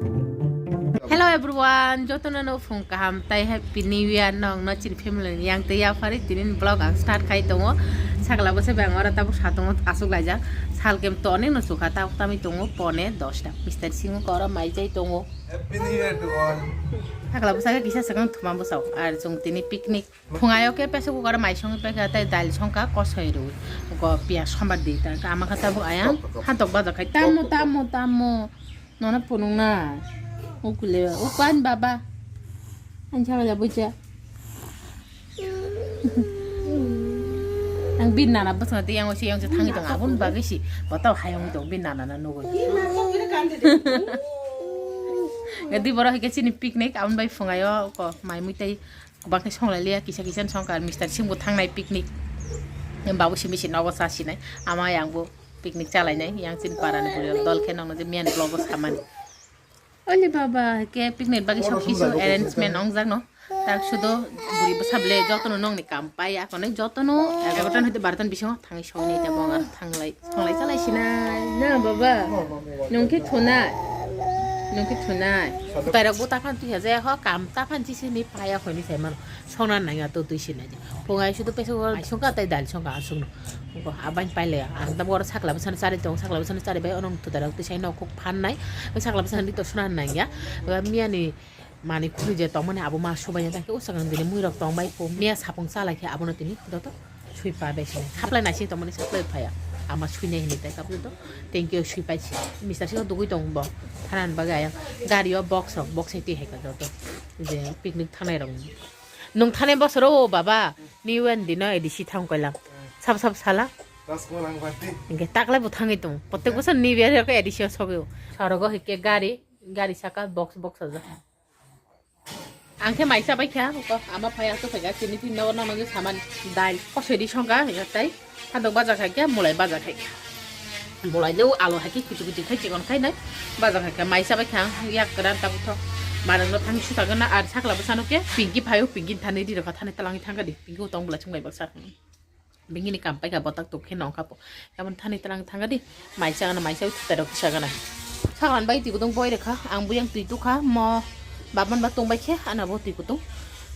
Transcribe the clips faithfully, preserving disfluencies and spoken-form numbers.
Hello everyone, jotono no phung kaham tai Happy New Year nong no chini family ni yang tei yaphari tinin vlog ang start khai tongo. Sakla bwsa bang ora tabuk satongo asuk laijak. Salkem to onek no sukha tabuk tami tongo pone dosta. Mister Singh ko ora mai jai tongo. Happy New Year to all. Sakla bwsa kisa sakang thuma bwsa ar jong tini picnic. Phungayo khe pressure cooker mai songwi paikha tei dal songkha kosoi rwi. Go piyaj sombar di ta ama kha tabuk ayang hantok baja khai tamo tamo tamo. Nono phunukna. Ukule upan baba. Ang chawala buja. Ang bin nana bwsano tei yang osi yang thangwi tong abun bagwi si. Botao hayung tong bin nana na nugwi. Gadi boro hike chini picnic abun bai phungayo ko mai mui tei. Bangkhe songlai liya kisa kisa songkar Mister Singh bo thangnai picnic. Babu simi si nogo sa sinai. Ama yang bo picnic chalai nai. Yang chin para ni buri dol khe nongno je miyan vlog o samani. Oli baba ke picnic bagi sob kisu arrangement ongjak no. Tak sudo buri bwsa ble jotono nongni kam pai akono jotono egarotan hoite barotan bisingo thangwi songni te bongar thanglai. Songlai chalai sinai na baba. Nung khe thunai. Nung khe thunai. Tairok bo taphan twi haja ho kam taphan chi sini paya khoni sai mano. Songna nang ya to twi sinai. Phungai sudu pesa wal songka tai dal songka asung no. Ko aban pai le ang ta bor sakla bwsano chari tong sakla bwsano chari bai onong thutairok twi sai no kok phan nai. Sakla bwsano to sona nang ya. Miya ni Mani khuri je tongmani abo ma subaina tangkhe o swkang dini muirok tongbai po miya sapung chalai khe abono tini joto sui pa bai sinai. Haplai naising tongmani saplai phaya. Ama suinai hinwi tai kabo joto thank you sui pai si. Mister Singh dugui tong bo thanani bagwi ayang gari o box rok box hai twi hai ka joto je picnic thangnai rok. Nung thanai bosoro o baba new year dino A D C thang koilam sab sab sala. Rajkumar Angwati. Hingke taklai bo thangwi tong. Protek bosor new year ko A D C o sogwi o. Sorogo hingke gari gari saka box box aja. Ang khe mai chabai kha, ko ama phai aswk phai kha, chini tin nogo nang nang saman dal kosoi di songkha, ya tai phandok baja khai kha, mulai baja khai kha. Mulai no alo hai khe kuchu kuchu khai chikon khai nai baja khai kha, mai chabai kha, yak kwran tabuk tho. Marang no thang suta gana ar sakla bwsano khe pinki phaio, pinki thani di rokha thani talangi thangkha di, pinki utang bwla chwng bai baksa. Bini kam paikha botak tuk khe nongkha po. Yamon thani tlang thangadi. Maisa gana maisa ui thutai rok kisa gana. Saklan bai twi kudung boi rekha. Ang buyang twi tukha mo. Babon ba tong bai khe ana bo twi kudung.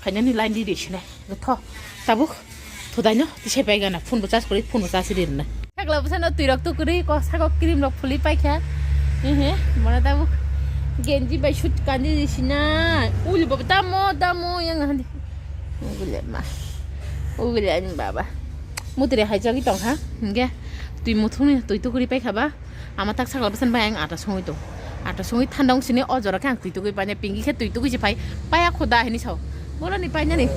Khainani line di di sine. Gotho. Tabuk. Thudaino tisai pai gana. Phone bo charge kori phone bo charge di rina. Sakla bwsano twi rok tukuri ko sako cream rok phuli paikha. Ehe. Mona tabuk. Genji bai shoot kandi di sina. Uli baba damo damo yang handi. Ugule ma. Ugule ani baba. Mutri hai jagwi tong ha. Hingke twi muthungni twi tukuri pai kha ba. Ama tak sakla bwsan bai ang ata songwi tong. Ata songwi thanda wng sini o jora khe ang twi tukui paina pingi khe twi tukui se pai. Paya khoda hini sao. Boroni painani.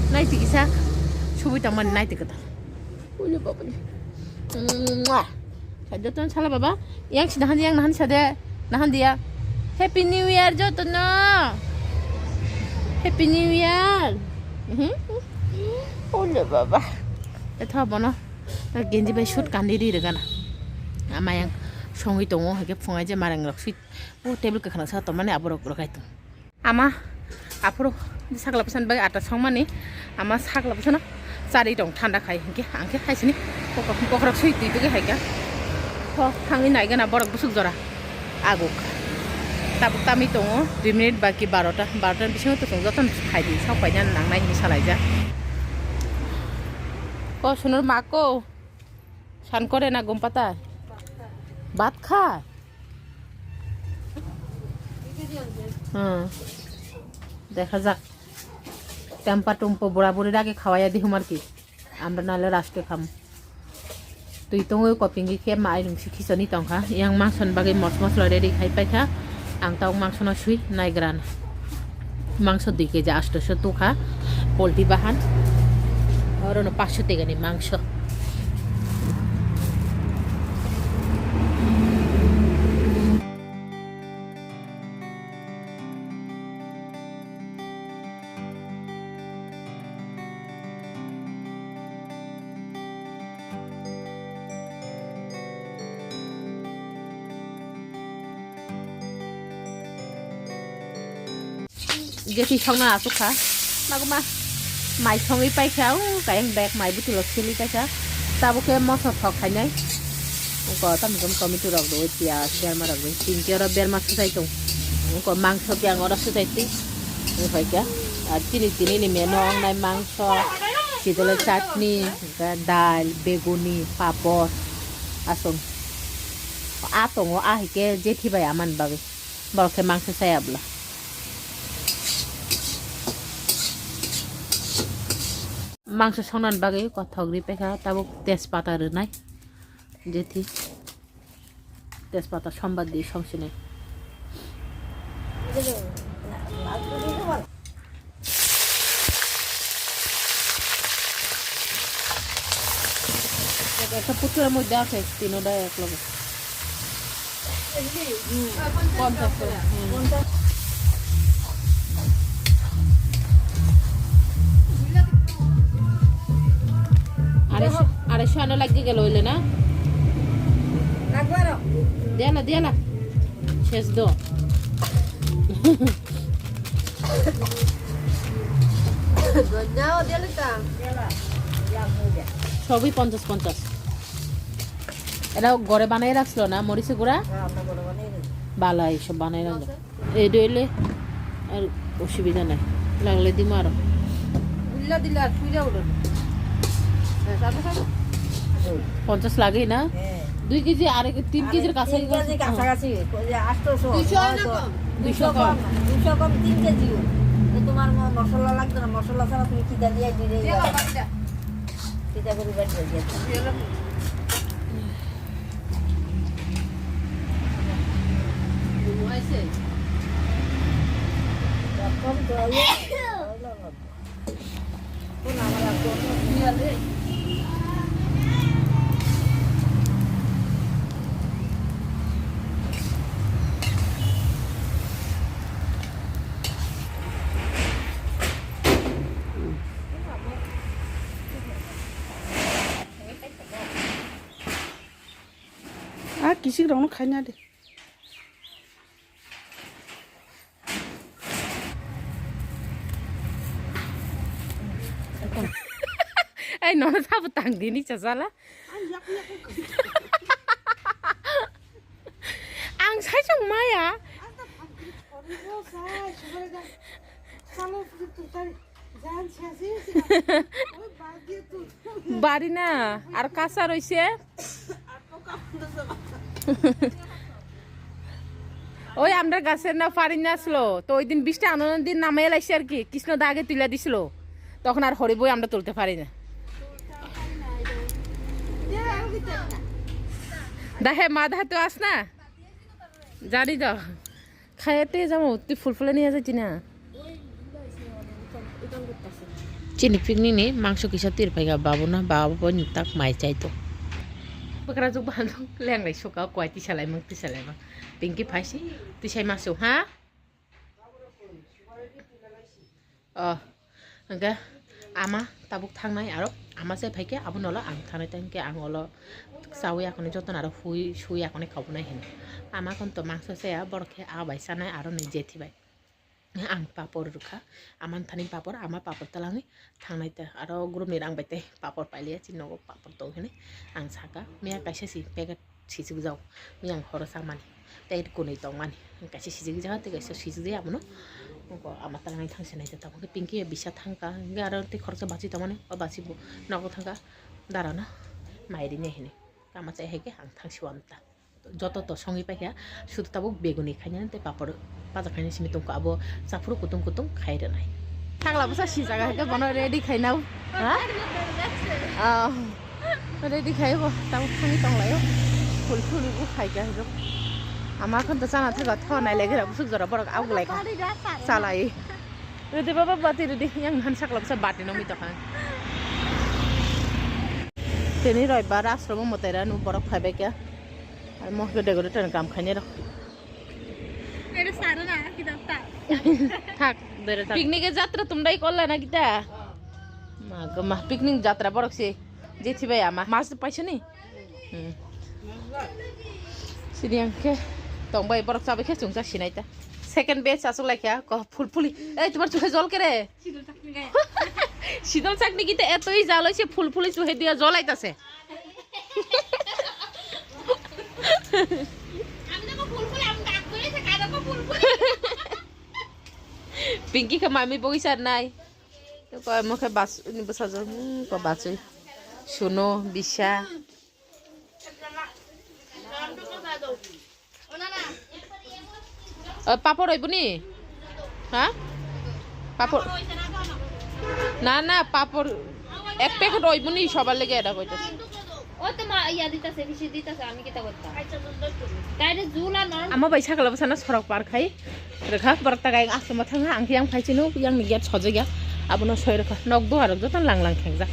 Nai twi kisa. Subui tong mani nai twi kwtal. Ule baba ni. Mwah. Sa jotono sala baba. Yang si nahan yang nahan sa de. Nahan dia. Happy New Year jotono. Happy New Year. Mhm. Ule baba. Etha bono. Genji bai shoot kandi ri regana. Ama yang songwi tongo hake phungai je marang rok sweet. O table kakhana sa tomani aborok rokai tong. Ama aphuru sakla bwsani bai ata songmani ama sakla bwsano chari tong thanda khai hinkhe ang khe haisini kokrok kokrok sui twi tugwi haikha. Ho thangwi naigana borok bwswk jora aguk tabuk tamwi tongo dui minute baki barota barota bisingo to chwng jotono khaidi sok paina nangnai hinwi salaijak. Ko sunur ma ko san kore na gum pata bhat kha. Hmm. Dekha jak. Tempa tumpo bura buri dagi khawaya dihum ar ki. Amra nale raste kham. Twi tongwi kopingi khe ma ai rungsi khichoni tongkha. Yang mangson bagwi mos mosla ready khai paikha. Ang tau mangsono sui nai gran. Mangso dui keji astoso tukha. Polti bahan. Orono paso tegani mangso. Geti songna asuk kha. Maguma mai songwi paikha, o kayang bag mai butulo sili paikha. Tabuk khe moso thok khainai. Ko tamni tomato rok do, piyaj, berma rok do. Tinti oro berma sujai tong. Ko mangso ke ang oro swtai twi. Ni phai kha. Ar chini tini ni menu wngnai mangso, chidole chutney, hwnkhe dal, beguni, papor. Aswng. A tongo, a hai khe jethi bai amani bagwi. Borok khe mangso chaya bwla. Mangso songnani bagwi kothok ri paikha, tabuk tejpata rwnai. Jethi. Tejpata sombar di song sini. Ekta putura moddhe ase, tino da ek loge. Ponchas kore. Hmm. Areisho, areisho ano lagi gelo hoile na? Diala, diala. Ses do. Sogwi ponchas, ponchas. Era gore banai rakhsilo na, morise gura? Bala, ei sob banai rakhlo. Ei doile, ar osubida nai. Lagle dimo aro. Dilla dilla, ar sui daw ulo. Ponchas lage na? Dui kg, ar tin kg kasai. Tin kg kasai kasai. Duisho na kom? Duisho kom. Duisho kom, tin kg. Tomar mosola lagto na, mosola sara tumi kida diya dire. Kida guri bari diya. Ah, kisik rokno khaina de. Ai, nono sabo tang dini chajala. Ang sai chong maya. Bari na, ar kasa roise. ওই আমরা গাছের না পারি না আসলো, তো ওই দিন বৃষ্টি আনন্দ দিন নামাই লাইছে আর কি, কৃষ্ণ দা আগে তুলে দিছিল, তখন আর হরি বই আমরা তুলতে পারি না। দা হে মা, দা তো আস না, জানি তো। Khayate jamo twi phul phulani ya jati na. Chini picnic ni mangso kisa tir phaika babu na, babu bo ni tak mai chai to. Bwkra juk bahan lenglai suka kwai tisa lai mang tisa lai mang. Pinki phaisi tisai masu ha. Oh. Hwnkhe ama tabuk thangnai aro ama se phaikhe abono ulo ang thangnai tei hwnkhe ang ulo chaui akhonwi jotono aro hui sui akhonwi khaubunai hino. Ama khon to mangso chaya borok khe a bai chanai aro ni jethi bai. Ang papor rwkha, ama thani papor, ama papor twlangwi thangnai ta aro group ni rang bai tei papor pailiya chini nogo papor tong hini ang saka miya kaisa si packet. Sijikjak, yang horo samani, tei kunui tongmani, kaisa sijikjak, tei kaisa sijikjak, abono, oko ama twlangwi thangse naijak, tamo khe Pinky bai bisa thangkha, hwnkhe aro tei khoroksa bachwi tongmani, o bachwi bo nogo thangkha, darano mai rinai hinwi, tamo chai hai khe ang thangsi o amta. Joto to songwi paikha, sudu tabuk beguni khainani tei papor pajak khainani simi tongkha, abo chaphuru kutung kutung khai rwnai. Thangla bwsa sijak hai khe bono ready khainao, ha? Ah. Ready khai bo, tamo thangwi tong laio. Phul phul bo khai kha hwnkhe. Ama khon to chana thwiba tho nai lai gra busuk jora borok au lai kha. Chalai. Ready baba bati ready. Yang han sakla bwsa bati nongwi tokha. Tini roi ba ras robo motai ra nu borok phai bai kha. Ar mo khe decorator kam khainai rok. Ere sara na kita ta. Thak, dere thak. Picnic e jatra tumdai kolla na kita? Ma go ma, picnic jatra borok se. Jethi bai ama. Mas paisa ni? Hmm. Sini ang khe tong bai borok chabai khe chungsa sinai ta. Second batch asuk lai kha ko phul phuli. Ei, tomar chukhe jol kere? Sidol chakni kita etoi jal oise phul phuli chukhe dia jol aitase. আমি তো ফুল ফুল, আমি ডাক ধরেছে, কারো ফুল ফুল। Pinky khe mami bogwi sar nai. Ko mo khe bas ni bwsajwk, hmm, ko baswi. Suno, Bisa. O, papor oiboni? Ha? Papor. Na, na, papor. Ek packet oiboni sobar lege eta koito. O to ma iya ditase, bisi ditase, ami kita kotta. Taire jula non. Ama bai sakla bwsano sorok par khai. Rekha borok ta gai asma thanga, ang khe yang phai chino, yang ni gate sojak ya. Abono soi rekha. Nok do arok joto lang lang khengjak.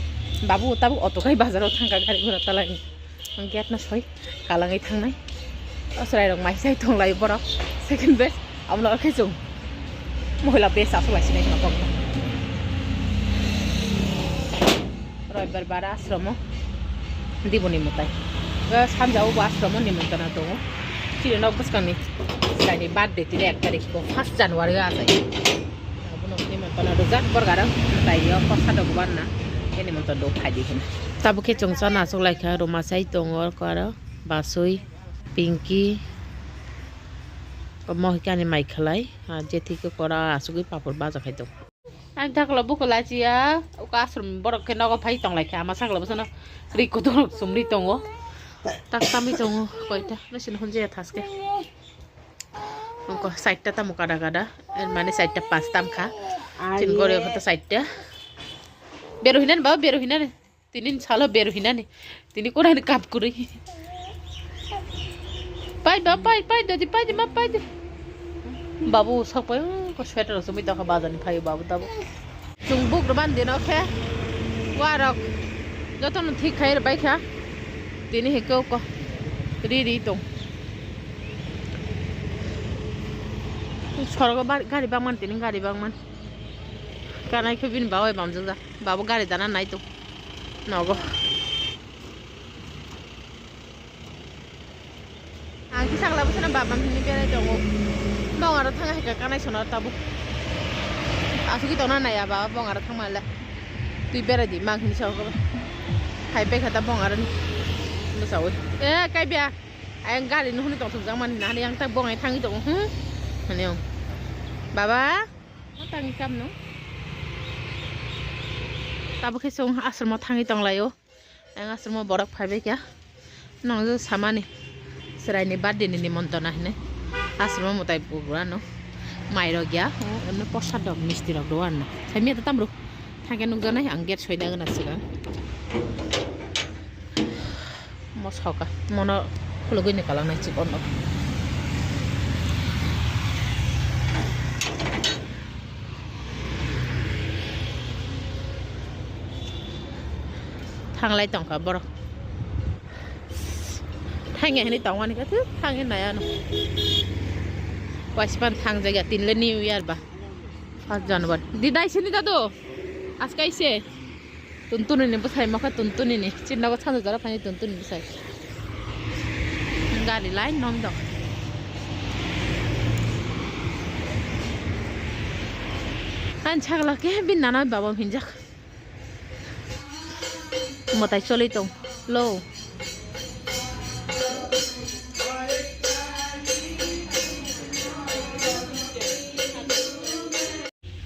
Babu tabuk auto khai bazaro thangka gari gura talai. Ang gate no soi, kalangwi thangnai. O chwrai rok mai sai tonglai borok. Second batch, amlo khe chwng. Mohila batch aswk lai sinai khna kokno. Roibar bara ashromo. Diboni mwtai. Ga sanja o ashromo ni mwtai na tongo. Chini nok bwskang ni. Chwrai ni birthday tini ek tarik ko first January o achai. Abono hwnwi mantana rwjak borok aro taiyo kosa dok barna. Khe ni mantana do phaidi hwnwi. Tabuk khe chwng chana achuk lai kha, rwma chai tongo aro basui, pinky, omo hai khe ani mai khwlai, ah, jethi khe kora achugwi papor baja khai tongo. Ang thakla buko lachiya, uka ashram borok khe nogo phai tong lai kha, ama sakla bwsano ri kotor sumri tongo, tak tamwi tongo, koita, nw sini hwnjaya thaske. Ungko side ta tamo kada kada, er mane side ta pas tam kha. Chin gore kho to side ta. Beru hinani baba, beru hinani. Tini salo beru hinani. Tini kora ni kap kuri. Pai ba, pai, pai, dodi, pai, ma, pai, di. Babu sok pai, ko sweater sumui tokha bazar ni phaio babu tabo. Chwng buk rwban dino khe warok jotono thik khai rwbai kha. Tini hwnkhe uko ri ri tong. Sorogo bar-, gari bangman tini gari bangman. Kanai khe bini bawai bamjwk da. Babu gari dana nai tong. Nogo. Ang kisa kala bwsano baba hini berai tongo. Bong aro thang hai ka kanai sono tabuk. Asugwi tongna nai ya baba bong aro thang male. Twi berai di mang hini sa ko. Hai pe khata bong aro ni. Bwsawi. Eh, kai bia. Ayang gari no hwnwi tongthokjak mani hwnna hwnwi yang tak bong ai thangwi tongo, hmm? Hwnwi ang. Baba, ma tangwi kamno? Tabuk khe chwng asramo thangwi tonglaio. Ayang asramo borok phaibai kha. Nong samani. Chwraini birthday ni nimontona hwnwi. Asramo mwtai bugrano. Mai rok ya. Emne posad rok, misti rok rw anw. Saimya ta tamrw. Thangkhe nukjaknai ang gate soina gana swkang. Mosoka, mono khulugwi ni kalangnai chikon no. Thanglai tongkha borok. Thangya hwnwi tongmani khe, thwk, thangya nai ano. Waispan thangjakya, tinle New Year ba. First January. Di dai sini dadu. Askaise. Tuntuni ni bwsai mokha tuntuni ni. Chinnago sansa jora phani tuntuni bwsai. Gari line nom dok. Ani sagla khe bini nana baba hinjak. Mwtai choli tong lo.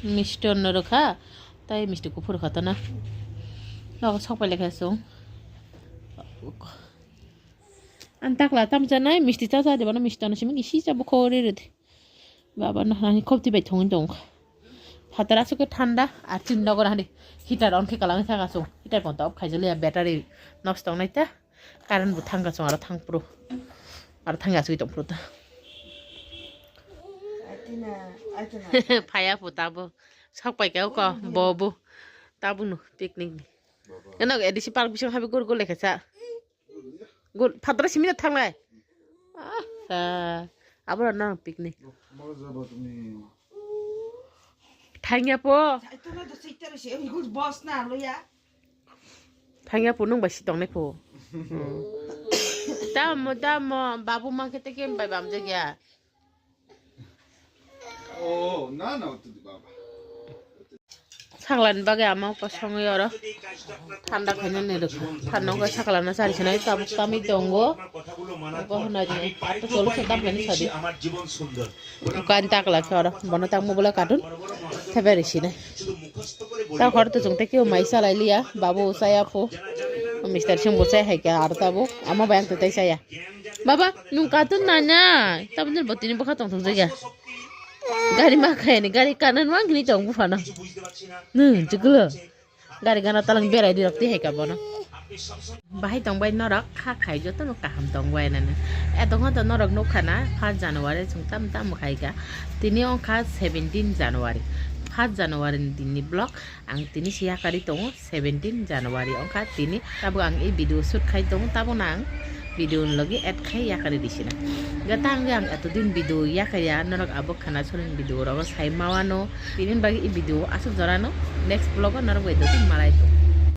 Misti no rwkha, tai misti kuphur kha tana. Nogo sok pai lekha song. Ang takla tam janai misti cha cha de bana misti no simi gisi cha bukho re re de. Baba no hani khopti bai thongwi tong. Phatara suke thanda, ar chini nogo hani heater on khe kalang thang asung. Heater pon ta off khaijali ya battery nosto wngnai ta. Current bo thang asung aro thang pro. Aro thang asui tong pro ta. Phaya po tabo. Sok pai khe ko bo bo. Tabo no picnic ni. Eno A D C park bising habi gol gol lekha cha. Gol, phatara simi na thanglai. Ah, sa. Abra na picnic. Thangya po. Thangya po nung bai si tongnai po. Tamo, tamo, babu ma kete kem bai bam jagya. Oh, na, na, tu di baba. Sakla ni bagwi ama kosongwi oro thanda khaina ni rwkha. Thanda wngkha sakla no chari sinai tabuk tamwi tongo. Obo hwnai di, to cholo se dam khaina sadi. Bukan takla khe oro, bono tak mobile cartoon thebe risi nai. Ta khor to chwng tei kebo mai chalai liya, babu chaya pho. Mister Singh bo chai hai khe aro tabuk, ama bai ang to tei chaya. Baba, nwng cartoon nanya, tabuk nini bo tini bwkha tong thok jagya. Gari ma khaini, gari kanan wang kini tong buphano. Nwng chuklo. Gari gana talang berai di rok twi hai ka bono. Bahai tong bai norok kha khai joto no kaham tong bai nani. Etong to norok nukha na first January chwng tam tam khai ka. Tini ongkha seventeen January. First January ni din ni vlog ang tini se yakari tongo seventeen January ongkha tini. Tabuk ang e video shoot khai tongo tabuk nang video ni logi add khai yakari di sina. Gata ang ang eto din video yakari ya norok abo khana sorin video rogo sai mawano. Tini bagi e video asuk jorano next vlog o norok bai doti malai tongo.